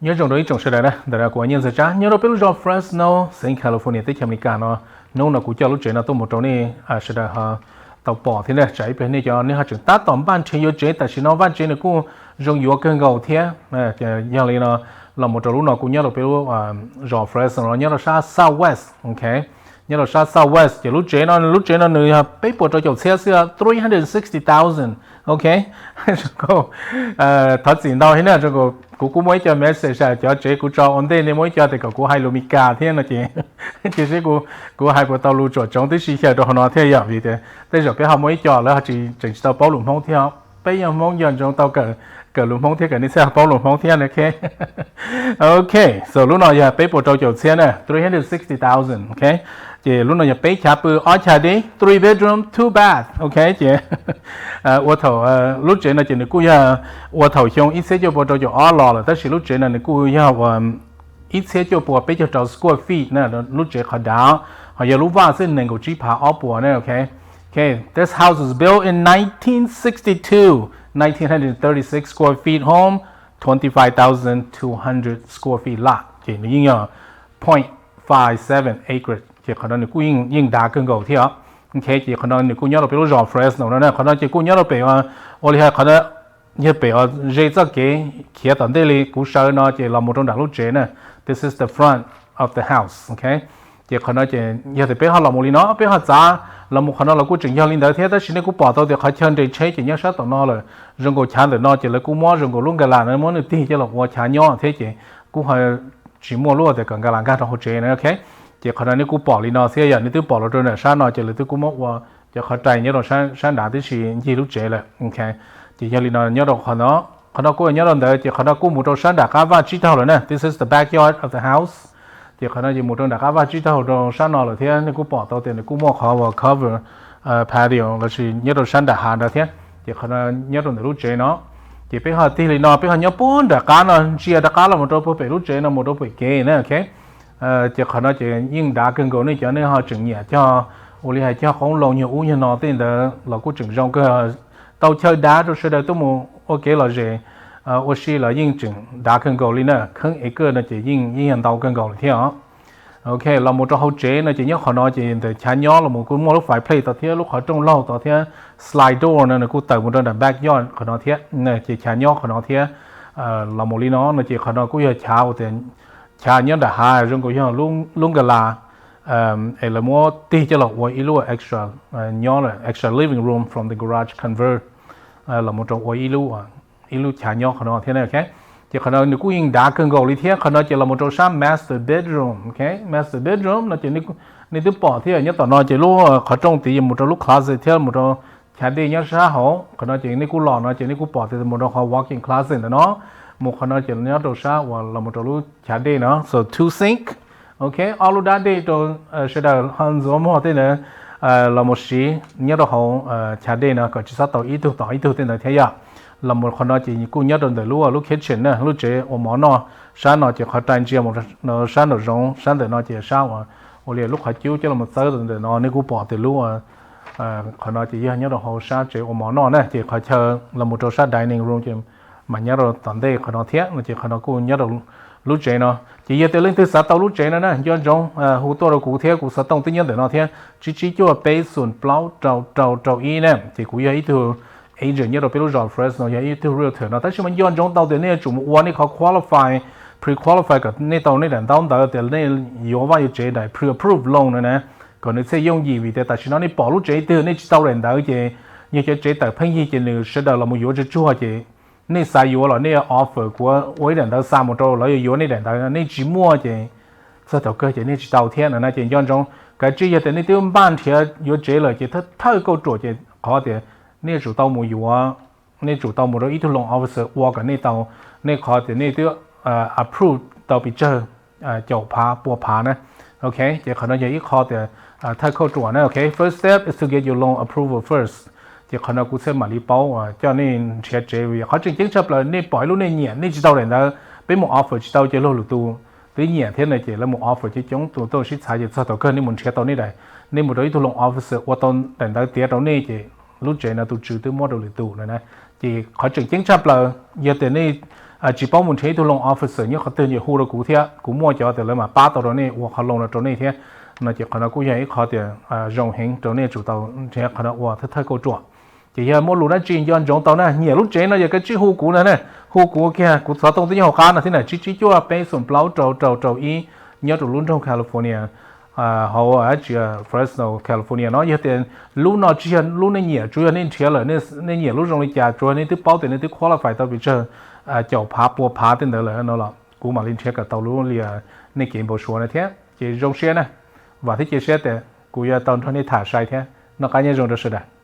Nyob zoo rau ib tsoom sawv daws na, ntawm no kuv Nyiaj Ntxawg Tsab nyob rau peb lub zos Fresno, xeev California, teb chaws Amelikas no. Hnub no kuv coj lub tsev no tuaj mus rau nej sawv daws ho tau pom thiab na, tsam ib pliag nej cov nej ho tseem tab tom npaj nrhiav yuav tsev, tam sim no vaj tsev nws kuj zoo yuav kawg nkaus thiab. Yog li no, los mus rau lub no kuj nyob rau peb lub zos Fresno no, nyob rau sab Southwest, ok, nyob rau sab Southwest. Ces lub tsev no, lub tsev no nws yog peb puas rau caum txhiab xwb, three hundred sixty thousand, ok. Thov txim ntau thiab na, kuv kuj muaj ib co message, cov tsev kuv tso ua ntej nej muaj ib co tias kom kuv hais lus Meskas thiab no ces, cia seb kuv hais puas tau lus tsuam tsoov tib si xyaw rau hauv no thiab, yog vim tias tej zaum peb ho muaj ib co lawv ho tsis, tseem tsis tau paub lus Hmoob thiab. Peb yog Hmoob nco ntsoov tau kawm lus Hmoob thiab kom nej txhaj paub lus Hmoob thiab, ok. Ok, so lub no yog peb puas rau caum txhiab na, three hundred sixty thousand, ok. Ces lub no yog peb chav pw ob chav deb, three bedroom, two bath, ok. Ces ua thaum, lub tsev no ces nws kuj yog ua thaum xyoo ib txhiab cuaj puas rau caum ob los lawm, tab sis lub tsev no nws kuj yog ua ib txhiab cuaj puas peb caug rau square feet na, lub tsev qhov dav, ho yog lub vaj xwb nees nkaum tsib phav ob puas na, ok. Ok, this house was built in nineteen sixty-two, nineteen hundred thirty-six square feet home, twenty-five thousand two hundred square feet lot, ces nws yeej yog point five seven acre, ces qhov no nws kuj yeej dav kawg nkaus thiab. Ok, ces qhov no nws kuj nyob rau peb lub zos Fresno no na, qhov no ces kuj nyob rau pem, ua li hais qhov no yog pem uas ze txoj kev khiav tom ntej li kuv sawv no ces los mus rau nram lub tsev na, this is the front of the house, ok. Ces qhov no ces yog tias peb ho los mus li no, peb ho txav los mus qhov no los kuj tseem yog li ntawd thiab, tab sis nej kuj pom tau tias qhov chaw nres tsheb ces nyob sab tom no lawm. Zoo nkaus chav ntawm no ces lawv kuj muab zoo nkaus lub nkas las no muab nws tig coj los ua chav nyob thiab, ces kuj ho tsis muaj lub tias kom nkas las nkag rau hauv tsev na, ok. Ces qhov no nej kuj pom li no thiab, yog nej twb pom los rau nram sab no ces lawv twb kuj muab ua cov qhov rais nyob rau sab nrad tib si ncig lub tsev lawm, ok. Ces yog li no nyob rau qhov no, qhov no kuj nyob rau ntawd, ces qhov no kuj mus rau sab nram qab vaj tsib taug lawm na, this is the backyard of the house. Ces qhov no ces mus rau nram qab vaj tsib taug rau sab no lawm thiab, nej kuj pom tau tias nws kuj muaj qhov uas cover patio lossis nyob rau sab nram hav ntawd thiab. Ces qhov no nyob rau ntawm lub tsev no, ces peb ho tig li no, peb ho nyob puag nram qab no, ntsia rov qab los mus rau puag pem lub tsev no mus rau pem kev na, ok. Ces qhov no ces yeej dav kawg nkaus, nej cov nej ho tseem nyiam cog, ua li hais cog qoob loo nyuag ub nyuag no tej ntawd los kuj tseem zoo kawg, tau chaw dav rau sawv daws tuaj mus ua kev lom zem ua si los yeej tseem dav kawg nkaus li na, kheeb acre no ces yeej, yeej yog ntau kawg nkaus li thiab os. Ok, los mus rau hauv tsev no ces nyob qhov no ces ntawm chav nyob los mus kuj muaj lub fireplace tod thiab, lub qhov rooj laug tod thiab, slide door no nws kuj tawm mus rau nram backyard qhov no thiab, ces chav nyob qhov no thiab. Los mus li no no ces qhov no kuj yog chav uas tias chav nyob nram hav, zoo nkaus yog lub nkas las es lawv muab tig coj los ua ib lub extra nyob, extra living room from the garage convert los mus rau ua ib lub, ib lub chav nyob qhov no thiab, ok. Ces qhov no nws kuj yeej dav kawg nkaus li thiab. Qhov no ces los mus rau sab master bedroom, ok. Master bedroom no ces nej twb pom thiab, nyob tom no ces lub qhov rooj tid mus rau lub closet thiab mus rau chav dej nyob sab hauv. Qhov no ces nej kuj los no ces nej kuj pom tias mus rau qhov walk-in closet ntawm no, mus qhov no ces nyob rau sab uas los mus rau lub chav dej no, so two sink, ok, ob lub dab dej rau sawv daws ho ntxuav muag tej ntawd los mus siv nyob rau hauv chav dej no kom tsis txhob tau ib tug tom ib tug tej ntawd thiab yom. Los mus qhov no ces kuj nyob rau ntawm lub, lub kitchen na, lub tsev ua mov noj. Sab no ces qhov rais ntsia mus sab nraum zoov, sab ntawm no ces sab uas ua li lub qhov cub coj los txawb ntawm no, nej kuj pom tias lub qhov no ces yog nyob rau hauv sab tsev ua mov noj na, ces qhov chaw los mus rau sab dining room ces mas nyob rau tom ntej qhov no thiab no, ces qhov no kuj nyob rau lub tsev no. Ces yog tias leej twg xav tau lub tsev no na, nco ntsoov hu tuaj rau kuv thiab, kuv xov tooj twb nyob ntawm no thiab, tsib tsib cuaj peb xoom plaub rau rau rau ib na. Ces kuv yog ib tug agent nyob rau peb lub zos Fresno, yog ib tug realtor no, tab sis mas nco ntsoov tau tias nej yuav tsum mus ua nej qhov qualify, pre-qualify kom nej tau nej daim ntaub ntawv tias nej yuav vaj yuav tsev, daim pre-approve loan no na, kom nws thiaj yooj yim, vim tias tam sim no nej pom lub tsev twg nej tsis tau daim ntawv ces yog cov tsev tawm pheej yig ces nws sawv daws los mus yuav tsuag tsuag ces nej xav yuav los nej offer kuv ua ib daim ntawv xa mus rau lawv yuav yuav nej daim ntawv, nej tsis muaj ces txog thaum kawg ces nej tsis tau thiab no na. Ces nco ntsoov, kav tsij yog tias nej twb npaj nrhiav yuav tsev lawm ces thawj kauj ruam ces qhov tias nej yuav tsum tau mus yuav, nej tsum tau mus rau ib tug loan officer ua kom nej tau, nej qhov tias nej twb approve tau pes tsawg, caum phav pua phav na. Ok, ces qhov no yog ib qho tias thawj kauj ruam na, ok. First step is to get your loan approval first. Ces qhov no kuv thiaj mam li paub coj nej nrhiav tsev, vim qhov tseem ceeb tshaj plaws nej pom ib lub nej nyiam nej tsis tau daim ntawv, peb mus offer tsis tau ces luag lwm tus twb nyiam thiab no ces lawv mus offer coob coob tus tuaj sib txhav ces txog thaum kawg nej mus nrhiav tau nej daim, nej mus rau ib tug loan officer ua tau daim ntawv tiav rau nej ces lub tsev no tus tswv twb muab rau lwm tus no na. Ces qhov tseem ceeb tshaj plaws yog tias nej tsis paub mus nrhiav ib tug loan officer nyob qhov twg ces hu rau kuv thiab, kuv muaj cov tias lawv mam pab tau rau nej ua qhov loan no rau nej thiab. No ces qhov no kuj yog ib qhov tias zoo heev rau nej tsum tau nrhiav qhov no ua thawj thawj kauj ruam. Ces yog muaj lus dab tsi nco ntsoov tau na, nyiam lub tsev no yog koj tsij hu kuv na, hu kuv kiag, kuv xov tooj twb nyob hauv qab no thiab na, tsib tsib cuaj peb xoom plaub rau rau rau ib, nyob rau lub nroog California, hauv tsis Fresno, California no. Yog tias lub no tsis yog lub nej nyiam, tsuas yog nej nrhiav lawm, nej nyiam lub zoo li cas, tsuas yog nej twb paub tias nej twb qualify tau pes tsawg caum phav pua phav tej ntawd lawm no los kuv mam li nrhiav kom tau lub li nej kev npau suav na thiab. Ces zoo siab na, vam thiab cia siab tias kuv yuav tau nrog nej tham sai thiab. Noj qab nyob zoo rau sawv daws.